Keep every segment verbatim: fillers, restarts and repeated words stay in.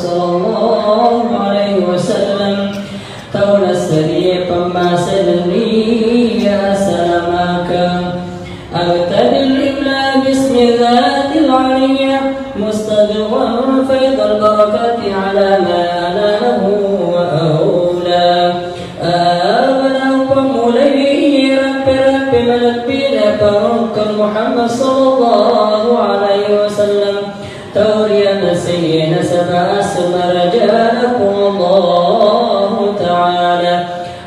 Sallallahu alaihi wasallam, tau nasserie pemmase nenniya asalamaka. Abtadil imla bismi dzatil aliyah, mustadhiran faidal barakati ala ma ala lahu wa aula. Abana pammulai rappe-rappe malebbina Barokka Muhammad sallallahu alaihi wasallam. Tau riataseng iye nasaba asmarajana Puang Allahu Ta'ala.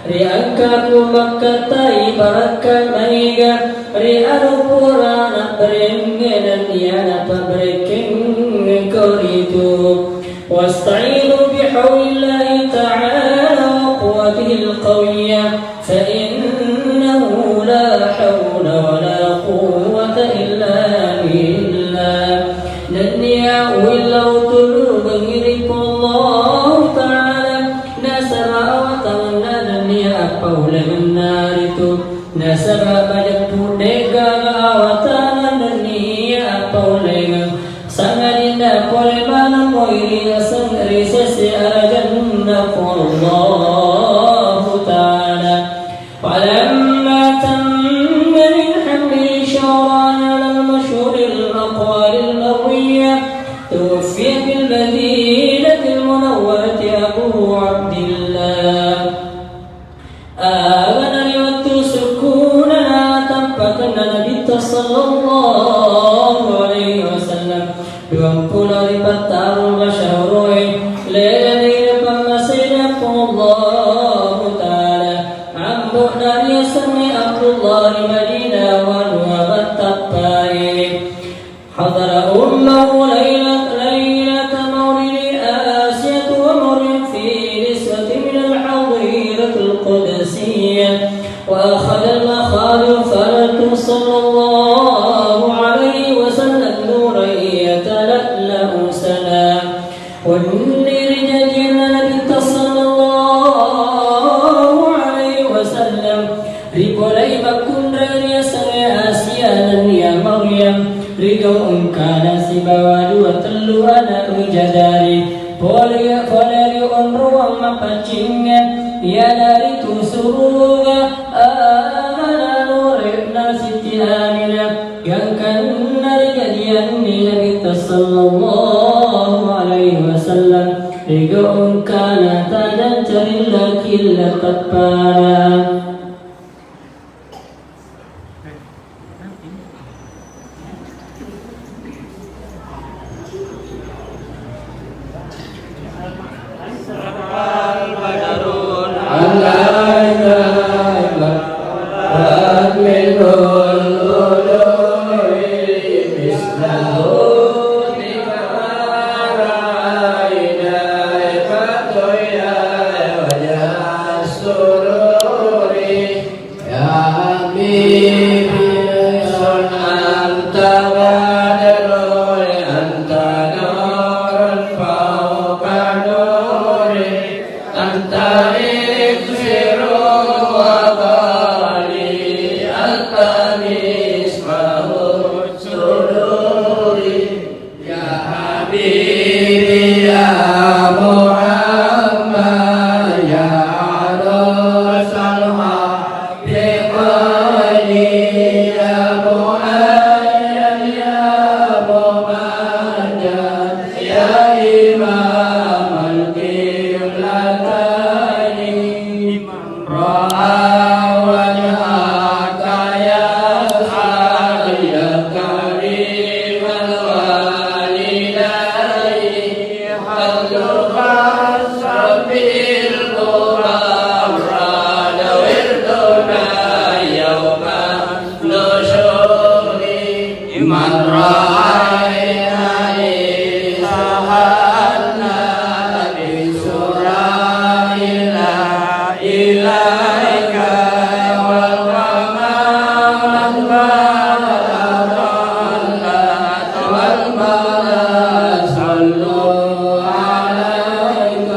Ri engkaku makkattai barakka maiga ri anu purana berengnge nenniya napabrekkeng engkau ritu. Wasta'inu bihaulillahi ta'ala wa quwwatihil qawiyah. Fa innahu la haula wa la quwwata illa billah. Nenniya uwillau tulugengngi ri Puang Allahu Ta'ala, nasaba awatangenna nenniya appaulengenna ritu, nasaba majeppu de'gaga awatangenna nenniya appaulengeng. Sangadinna pole maneng moi ri aseng ri sese arajanna Puang Allahu Ta'ala. Falamma tamma min hamlihi shahran ala al-mashhur al-aqwal al-marwiyah, tuwuffiya bil Madinatil Munawwarati Abu Abdillah. Agana ri wettu sukkunana tampakenna Nabitta sallallahu alaihi wasallam, duampulo ripattaru masyahoroe, ledani ri pammasena Puang Allahu Ta'ala, ambo'na riasengnge Abdullah ri Madinah wanuwa mattappae. حضر أمه ليلة، ليلة مولد آسية ومريم في نسوة من الحظيرة القدسية، وأخذ المخاض فلت صلى الله عليه وسلم نورا يتلألأ سنا. Wenni rijajianna Nabitta sallallahu alaihi wasallam, ripolei makkunrai riasengnge Asia nenniya Maryam, rigau engkana sibawa dua tellu ana' widadari. Pole, pole ri onrowang mapaccingnge, iyanaritu suruga, amana nure'na Siti Aminah. Gangkanna rijajianni Nabitta sallallahu alaihi wasallam, ega engkana tajang carilla killa teppana. يا حبيبي، أنت بدر، أنت نور فوق نور، أنت إكسير وبريد، أنت مصباح السرور. يا حبيبي يا محمد، يا عروس الحق بقولي، يا مؤيد يا ممجد، يا إمام القبلتين. رأى وجهك يسعى، يا كريم الوالدين، حظك السبيل المبرد، وردنا يوم النشور. من رأينا إذ هنا بسرى إلى إليك والغمام أقبل ظلت والملا صلوا عليك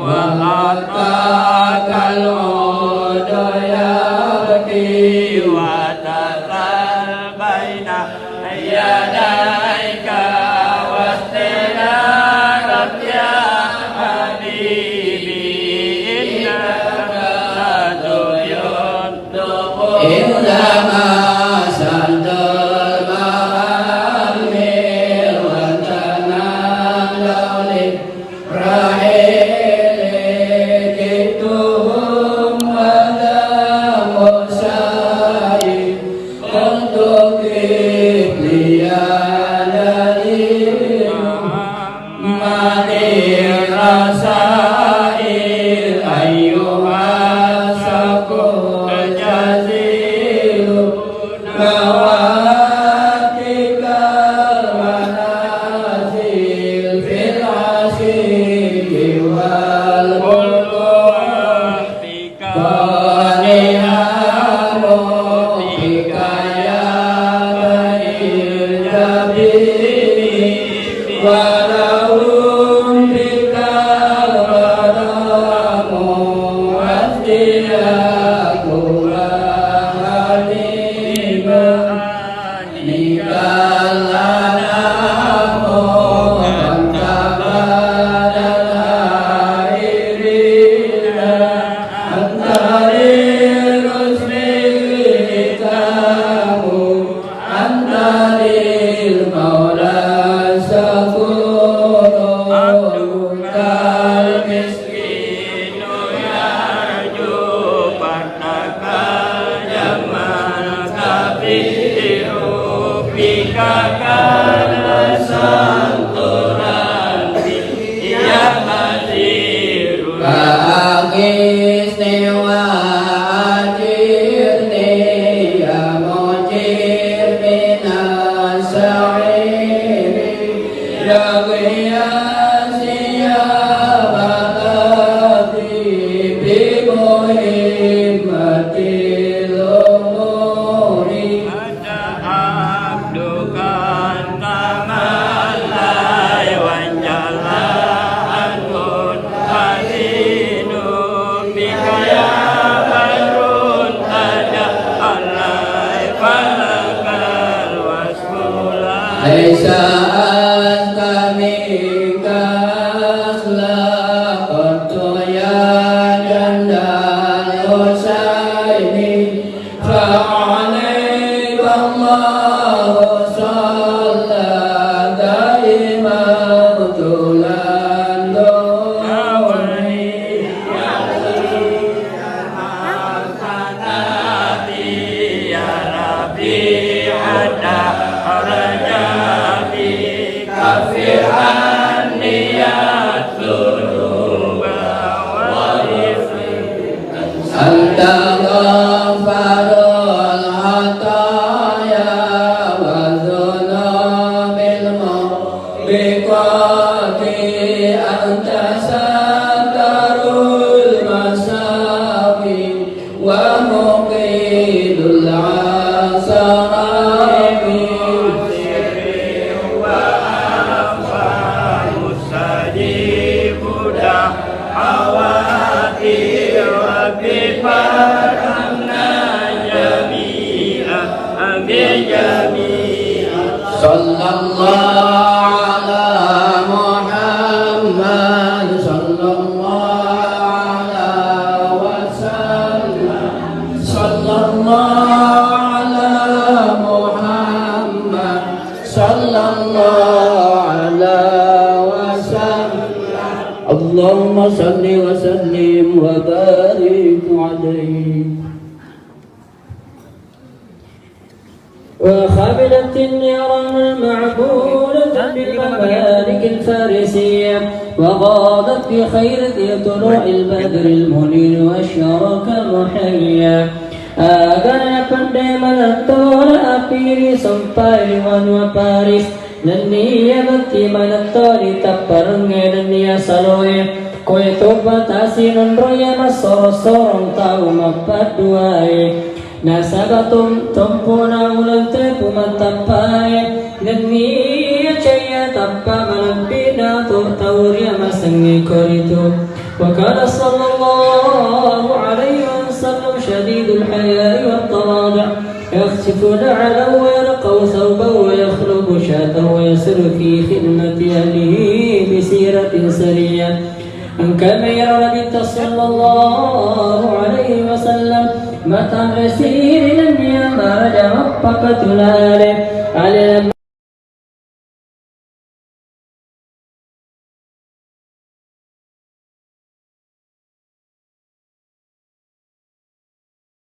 وغطاك العود يبكي وتذل بين يديك واستنارت يا Akan santuran ya Basirul. Aghitsni wa ajirni ya Mujir minas sa'ir. Ya Ghiyas ya Malati bi muhimmatil umuri. Abduka anta man la yuwajjala anhu hazinu bika ya badrun taja alai falakal wasfula. Laisa azka minka asla qattu ya jandal Husaini. فعليك الله صلى دائما طول الدهور. يا رفيع الدرجات كفر عني الذنوب والخطايا. أنت غفار الخطايا والذنوب الموبقات. أنت ستار المساوي ومقيل العثرات. مستجيب دعوات رب فارحمنا جميعا، آمين جميعا. صلى الله على محمد، صلى الله على وسلم، صلى الله على محمد، صلى الله على وسلم. اللهم صل وسلم وبارك عليه. وخبلت النيران المعبودة بالممالك الفارسية، وغاضت بخيرك طلوع البدر المنير وأشرق محيا. Aga napendde manetto api ri sempai ri wanua Paris. Nenniya batti manetto ri tapparengnge nenniya saloe, koe topa tasi nonroya massoro-sorong tau mappadduae. Nasaba tom-, tompona uleng tepu mattappae, nenniya caiya tappa malempi'na to tau ria masengnge koritu. Wa qala sallallahu alaihi wasallam, syadidul haya'i wat tawadu'. Yakhsifu na'lahu wa yalqau thawbahu wa yakhlubu syatahu wa yasiru fi khidmati ahlihi bi siratin sariyah. Engka maero Nabitta sallallahu alaihi wasallam, matanre siri nenniya maraja mappakatulale, ale